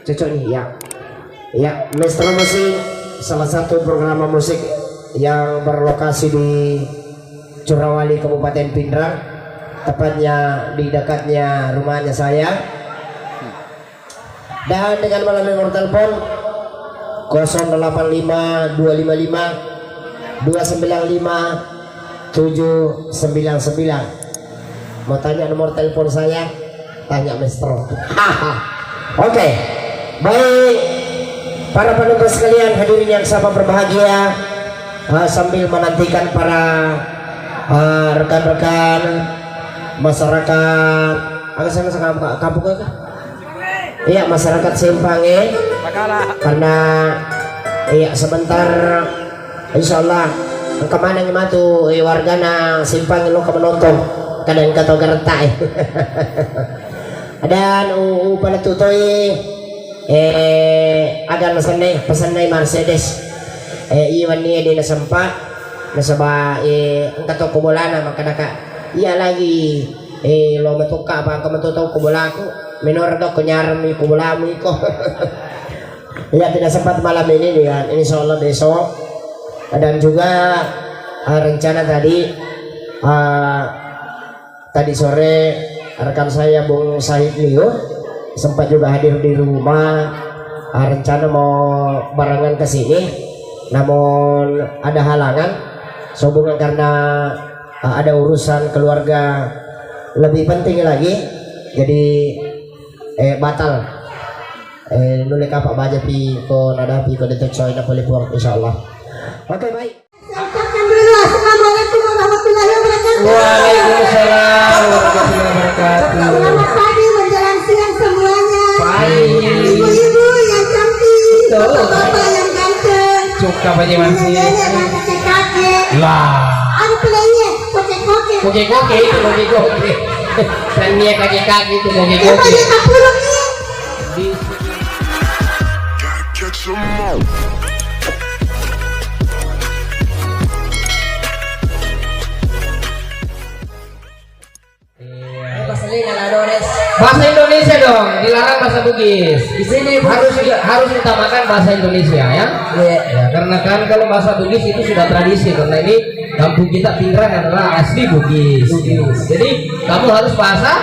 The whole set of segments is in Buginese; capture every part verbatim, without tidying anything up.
Cocok nih, ya. Ya, Maestro Musik, salah satu programa musik yang berlokasi di Curawali, Kabupaten Pinrang, tepatnya di dekatnya rumahnya saya. Dan dengan melalui nomor telepon kosong delapan lima dua lima lima dua sembilan lima tujuh sembilan sembilan. Mau tanya nomor telepon saya? Tanya Maestro. Oke, baik. Para penumpang sekalian, hadirin yang sama berbahagia, eh, sambil menantikan para, eh, rekan-rekan masyarakat, agak sana, sana, kampung, kampung, iya, masyarakat Simpang, eh. Karena, iya, sebentar, insya Allah, engka maneng matu, eh, wargana Simpang lo ke menonton. Kadang kata gertak, eh. Dan u-, upala tutoi, eh, aga nasenna, pesenna Mercedes. Eh, iya wenni de nasempa, nasaba, eh, engka toko bolana, makkadaka, iya lagi. Eh, lo matukka apa engka metu tau ko bolaku. Menor do ko nyarmi ko bolamu iko. Ya, tidak sempat malam ini, ya. Insya Allah besok. Dan juga, eh, rencana tadi, eh, tadi sore rekan saya Bung Sahid Lio sempat juga hadir di rumah. Eh, rencana mau barengan ke sini, namun ada halangan. Sehubungan karena, eh, ada urusan keluarga lebih penting lagi, jadi, eh, batal. Eh, nulle kapang baja pi ko nadapi ko de to coy na pole puang, insyaallah. Oke, baik. Saya ucapkan dulu, assalamualaikum warahmatullahi wabarakatuh. Waalaikumsalam warahmatullahi wabarakatuh. Selamat pagi menjelang siang semuanya. Pagi. Ibu-ibu yang cantik, betul, bapak-bapak yang ganteng, cuka baju masih, nenek-nenek dan kakek-kakek. Lah. Anu pelaye, koke-koke. Koke-koke itu koke-koke. Dan dia kaki-kaki itu koke-koke. Yang banyak kapulung nih. Di Iya. Eh, bahasa Lina lah, Dores. Bahasa Indonesia dong, dilarang bahasa Bugis. Di sini, Bu. Harus, harus utamakan bahasa Indonesia, ya. Iya. Ya, karena kan kalau bahasa Bugis itu sudah tradisi, karena ini kampung kita Pinrang adalah asli Bugis. Bugis. Jadi, kamu harus bahasa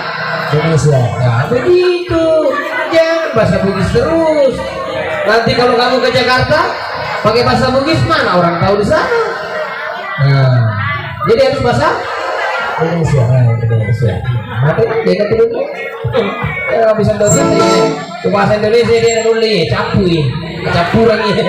Indonesia. Ya, begitu. Jangan bahasa Bugis terus. Nanti kalau kamu ke Jakarta, pakai bahasa Bugis, mana orang tahu di sana? Nah, jadi harus bahasa Indonesia. Nah, Indonesia. Mati kan dia kata dulu. Ya, bisa bahasa Indonesia. Ke bahasa Indonesia dia nulis, capu ya. Campuran ya.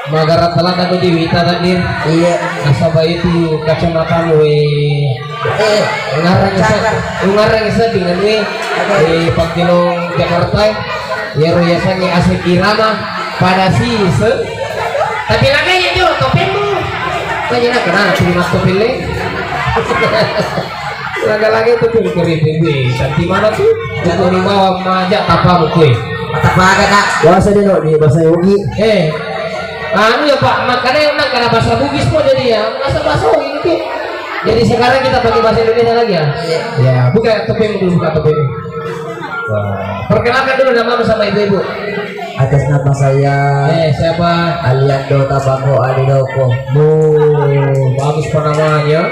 Magara telat aku di Wita tadi. Iya. Nasaba itu kacamatamu, weh. Eh, ngarang cakar. Ngarang sedih kan, weh. Apa? Di Pakkilong Jakarta. Iyaro yasengnge Asep Irama pada siseng. Tapi laga iya jo topengmu. Kau jangan kenal cuma topeng le. Laga-laga itu tuh keribu gue. Cantik mana tuh? Itu lima maja tapa mukui. Mata paga, Kak. Bahasa dia no, di bahasa Yogi. Eh. Anu ya, Pak, makanya yang nak kena bahasa Bugis kok jadi ya. Masa bahasa Yogi itu. Jadi sekarang kita pakai bahasa Indonesia lagi ya? Iya. Ya, buka topeng dulu, buka topeng. Wah. Perkenalkan dulu namamu sama ibu-ibu. Atas nama saya, eh, siapa? Aliando Tabako Adidoko. Oh, bagus penamanya.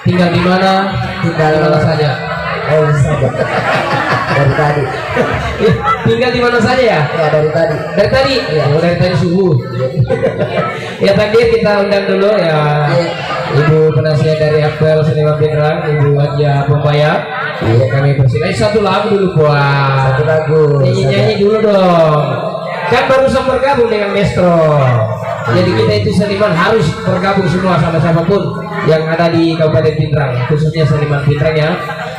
Tinggal di mana? Tinggal di mana saja? Oh, di sana. Dari tadi. Tinggal di mana saja ya? Ya, dari tadi. Dari tadi? Iya. Oh, dari tadi subuh. Iya. Ya, takdir kita undang dulu ya. Iya. Ibu penasihat dari Apel Seniman Pinrang, Ibu Haja Pembaya. Iya. Kami persilakan. Eh, satu lagu dulu, Puan. Satu lagu. Nyanyi, saja. Nyanyi dulu dong. Kan barusan bergabung dengan Maestro. Jadi kita itu seniman harus bergabung semua sama siapapun yang ada di Kabupaten Pinrang, khususnya seniman Pinrang ya.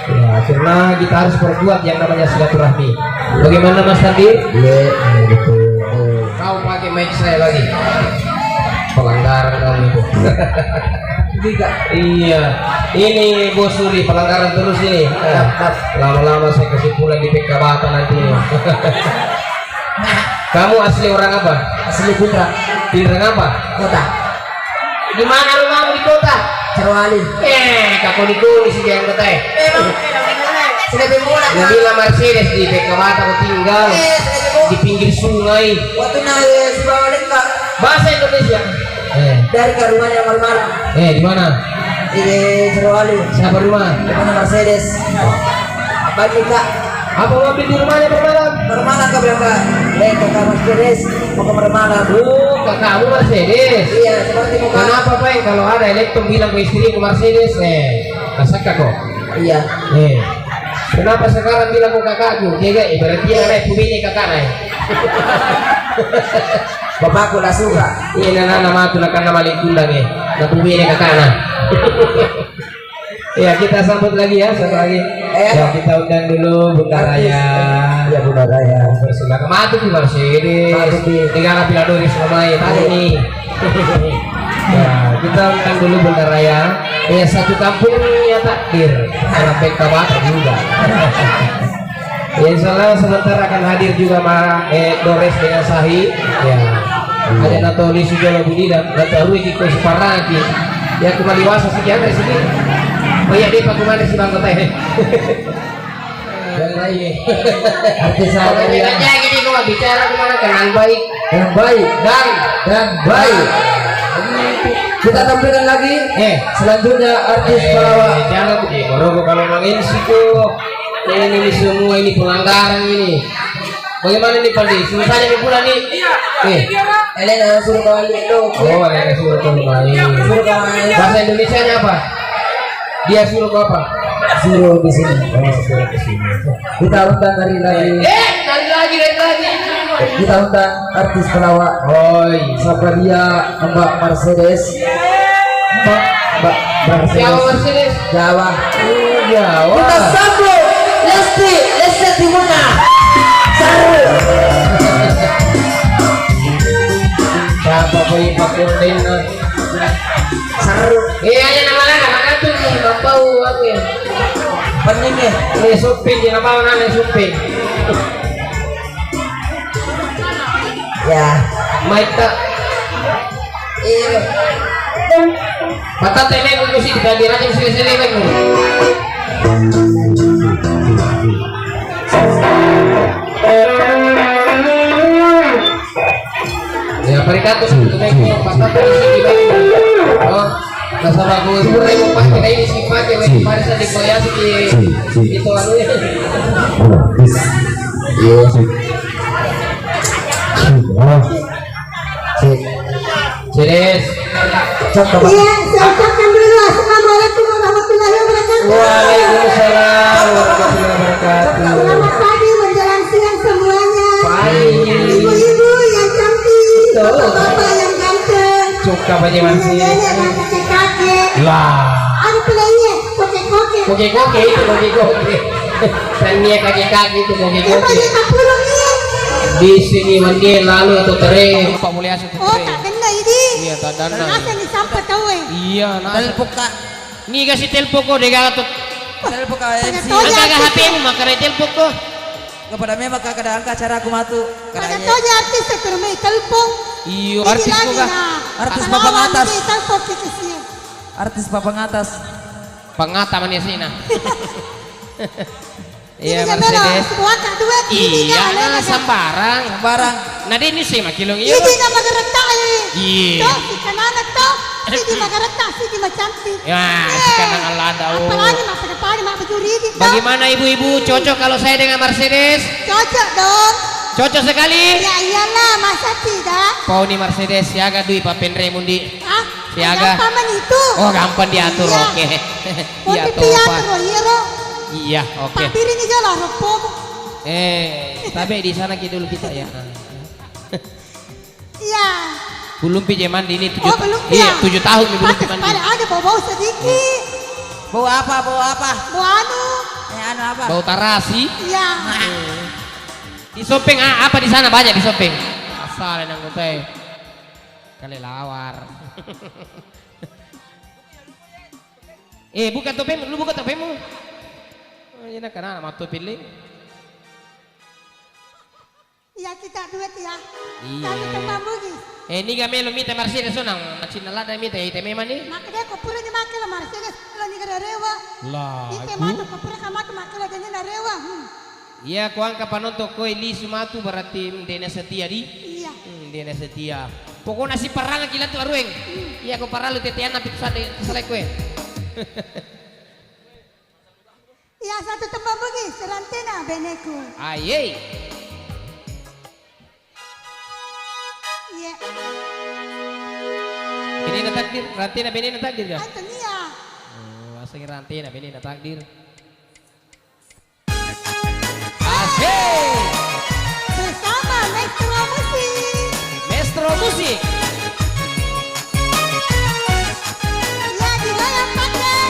Ya, karena kita harus perkuat yang namanya silaturahmi. Bagaimana Mas Tandir? Iya, iya, betul. Kau pakai mic saya lagi. Pelanggaran kamu itu. Tidak. Iya. Ini Bos Suri pelanggaran terus ini. Eh, lama-lama saya kasih pulang di P K Bata nanti ini. Kamu asli orang apa? Asli Pinrang. Pinrang apa? Kota. Di mana rumahmu di kota? Cerwali. Eh, kako di kota sih yang kota, eh. Nabilang Mercedes di Pekka Bata ko tinggal di pinggir sungai. Waktu na, eh, sibawa lekka. Bahasa Indonesia. Eh. Dari ke rumahnya malam-malam. Eh, di mana? Di Sorowali. Siapa rumah? Rumahnya Mercedes. Apa nih, Kak? Apa mau ambil di rumahnya bermalam? Bermalam, Kak, bilang, Kak. Eh, kakak Mercedes, mau ke bermalam. Oh, kakakmu Mercedes? Iya, seperti muka. Kenapa, Pak? Kalau ada elektron bilang ke istriku Mercedes, eh, kasakka kok. Iya. Eh. Kenapa sekarang bilang ke kakakku? Dia gak, eh, berarti dia naik pubini kakak naik. Bapakku lah suka. Iya, nana, nama tu, nakanna maling kundang, eh. Nah, pubini kakak nah. Ya, kita sambut lagi ya, satu lagi. Eh, ya, kita undang dulu Bunda Raya. Ya, Bunda Raya. Bersama mati di Mercedes. Mati di negara Piladori semua ya, tadi nih. Ya, kita undang dulu Bunda Raya. Ya, satu kampung ya takdir. Karena P K Batak juga. Ya, insya Allah sebentar akan hadir juga ma, eh, Dores dengan Sahi. Ya. Ada Natoli Sujolo Budi dan Natoli Kiko Suparaki. Ya, kembali wasa sih, ya, dari sini. Oh iya, dia pakai mana sih, Bang Kota, ya? Dan lain. Artis apa ya? Jadi, kalau bicara kemana, kenal baik. Yang baik dan dan baik. Kita tampilkan lagi. Eh, selanjutnya artis eh, pelawak. Jangan di Moroko kalau main situ. Ini, ini semua ini pelanggaran ini. Bagaimana nih, Pandi? Susahnya nih pula nih. Eh. Elena suruh kembali tuh. Oh, Elena suruh kembali. Suruh kembali. Bahasa Indonesianya apa? Dia suruh ke apa? Suruh di sini. Oh, suruh ke sini. Kita undang dari lagi. Eh, dari lagi, dari lagi. Kita undang artis pelawak. Oi. Siapa dia? Mbak Mercedes. Mbak, Mbak Mercedes. Jawa Mercedes. Jawa. Oh, Jawa. Kita sambut Lesti, Lesti Timuna. Saru. Siapa pun Pak Kurdin? Saru. Eh, aja nama lana, maka tuh nih, bapau aku ya. Penting ya. Eh, suping, dia nama nana suping. Ya. Maita. Iya. Patah temeng musik kita dirajam sini-sini, Bang. Ya, parikato, si, si, si. Patata isi di batu. Oh, nasaba ku pura ku pake, si, ini si pake, si, parisa di koya si, si, si, itu anu ya. Oh, bis. Iya, si. Si, oh. Si. Ceres. Iya, saya ucapkan dulu, assalamualaikum warahmatullahi wabarakatuh. Waalaikumsalam warahmatullahi wabarakatuh. Selamat pagi menjelang siang semuanya. Pagi. Ibu-ibu yang cantik, betul, bapak-bapak yang ganteng, cuka baju masih, nenek-nenek dan kakek-kakek. Lah. Anu pelainnya, koke-koke. Koke-koke itu, koke-koke. Tania kakek-kakek itu, koke-koke. Di sini mandi lalu atau tere. Pak Mulia. Oh, tak kena ini. Iya, tak dana. Nasa ni sampa tau eh. Iya, nasa. Telepon, Kak. Ni kasih telepon ko, dega tu. Telepon, Kak, M C. Angka ga H P-mu, maka telepon ko. Kepada memang, Kak, kada angka acara aku matu. Pada tau je artis itu rumah telepon. Iyo, artis ko, Kak. Artis papan atas. Telepon kita sih. Artis papan atas. Pangata mani asina. Iya, Mercedes. Iya, nah, sembarang. Sembarang. Nah, dia ini sih makin iya. Iya. Toh, si kanana toh, si di magaretta, si di macanti. Ya, eh, sekarang Allah ada, oh. Apalagi mak pada-pada mak bajuri di toh. Bagaimana ibu-ibu, cocok kalau saya dengan Mercedes? Cocok dong. Cocok sekali? Ya iyalah, masa tidak? Pau ni Mercedes, siaga dui papenre mundi. Ah, siaga. Gampang mani itu. Oh, gampang diatur, iya. Oke. Iya, topa. Iya, oke. Tapi ini jalan ropomu. Eh, tapi di sana kita dulu kita ya. Iya. Belum pi je mandi ini tujuh. Oh, belum, iya, ya? Tujuh tahun nih belum pi mandi. Pada ada bau-bau sedikit. Bau apa? Bau apa? Bau anu. Eh, anu apa? Bau tarasi. Iya. Nah. Di Sopeng, ah, apa di sana banyak di Sopeng? Asal nang kote. Kale lawar. Eh, buka topengmu, lu buka topengmu. Oh, iya, nak, kana matu pilih. Iya, kita duet ya. Iya. Tapi tempat bugis. Eh, ini ga melo mita Mercedes sonang, macin lada mita, eh, ite memang ni. Maka dia ko pura ni make la Mercedes, la ni kada. Rewa. Lagu. Ite matu, papura ka matu makkeda janjina rewa. Hmm. Iya, ko engka panonton koe lisu matu, berarti, hmm, de' na setia di? Iya. Hmm, de' na setia. Pokokna siparangaki latu arueng. Hmm. Iya, ko parallu teteanna pitu sale, salai koe. Iya, satu tembang bagi, Serantena Beneku. Aye. Iya. Benena takdir, Rantena Benena takdir kah? Anton iya. Oh, asengngi Rantena Benena takdir. Asik. Bersama Maestro Musik. Maestro Musik. Iya, digoyang pakai.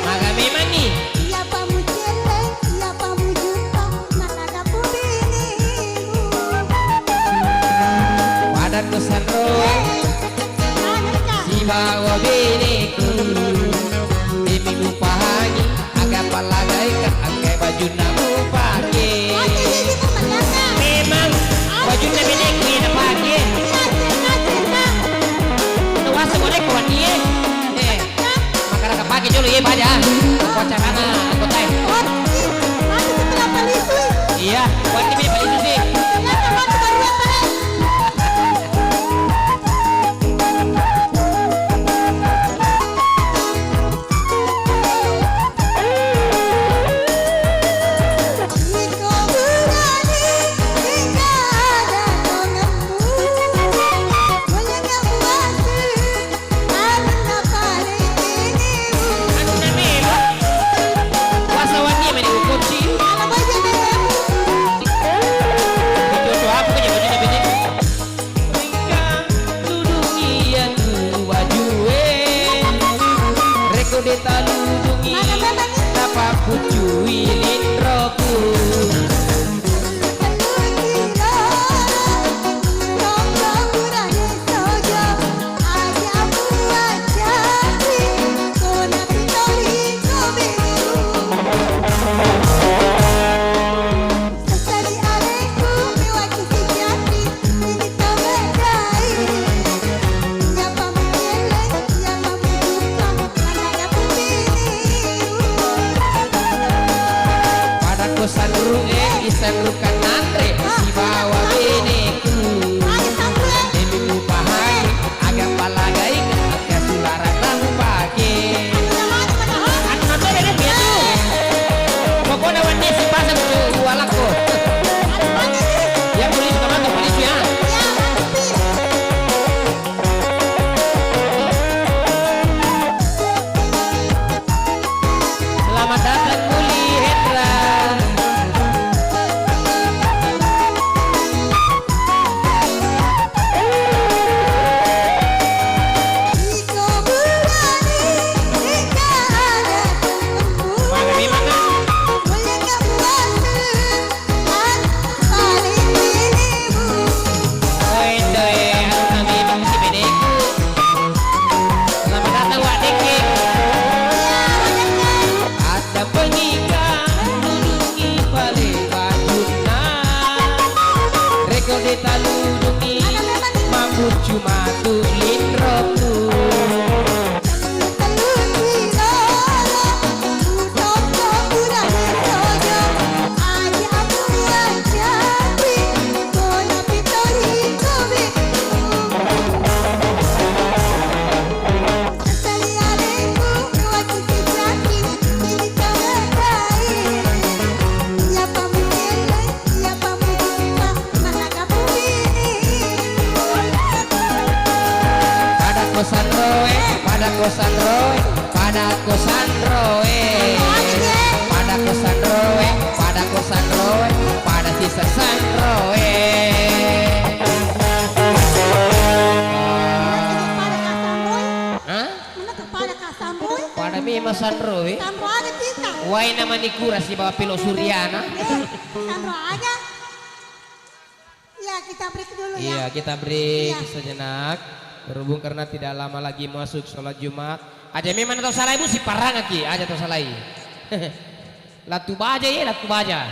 Maga memangngi. Pada kusanro sibawa beneku, demi mupahangi. Aga pallagaika, engkai bajunna mupake. Memang bajunna beneku iya napake. Nawasa boleh ko wennie. Eh, makkada pake jolo iye baja. Ko acarana anggotae. Iya, wenni mi palisu si. Engka tudungi iyatu bajue, rekko de' taludungi, tapappuccui linroku. Sassari alekku, mewaki sijati, ini tau bedai. Iyapa mukelle, iyapa mujumpa, manada pupini. Padakko sanru e, isanrukan nanre, sibawa beneku. Demi mupahai, aga palagai, aga sularang namupake. Anna to dede piatu. Pokokna wenni sipasang tu walakko. Ya, polisi, kamar polisi ya. Selamat datang, Uli Hendra. Mami, mami. Oi, doi, anu kami, bang, si bedeku. Selamat datang, Wak Dengkeng. Ada penikah, nulungi pale bajunna. Rekko de' talunungi, mambuccu matu linroku. Pada ko sanroe, pada ko sanroe, pada ko sanroe. Pada ko sanroe, pada ko sanroe, pada sisa sanroe. Hah? Mana kepada Kak Samboy? Ada memang sanro, eh. Sanro aja kita. Wai nama nikura si bawa pelo Suriana. Eh, sanro aja. Ya, kita break dulu ya. Iya, kita break sejenak. Berhubung karena tidak lama lagi masuk sholat Jumat. Aja memang tau salai, Bu, si parang aki. Aja tau salai. Latu baja, ya, latu baja.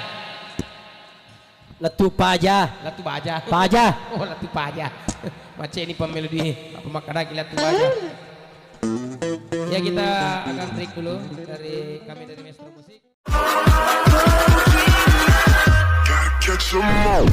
Latu paja. Latu baja. Paja. Oh, latu paja. Macet ini pemelodi. Apa makadaki latu baja? Ya, kita akan break dulu dari kami dari Maestro Musik. Gotta catch 'em all.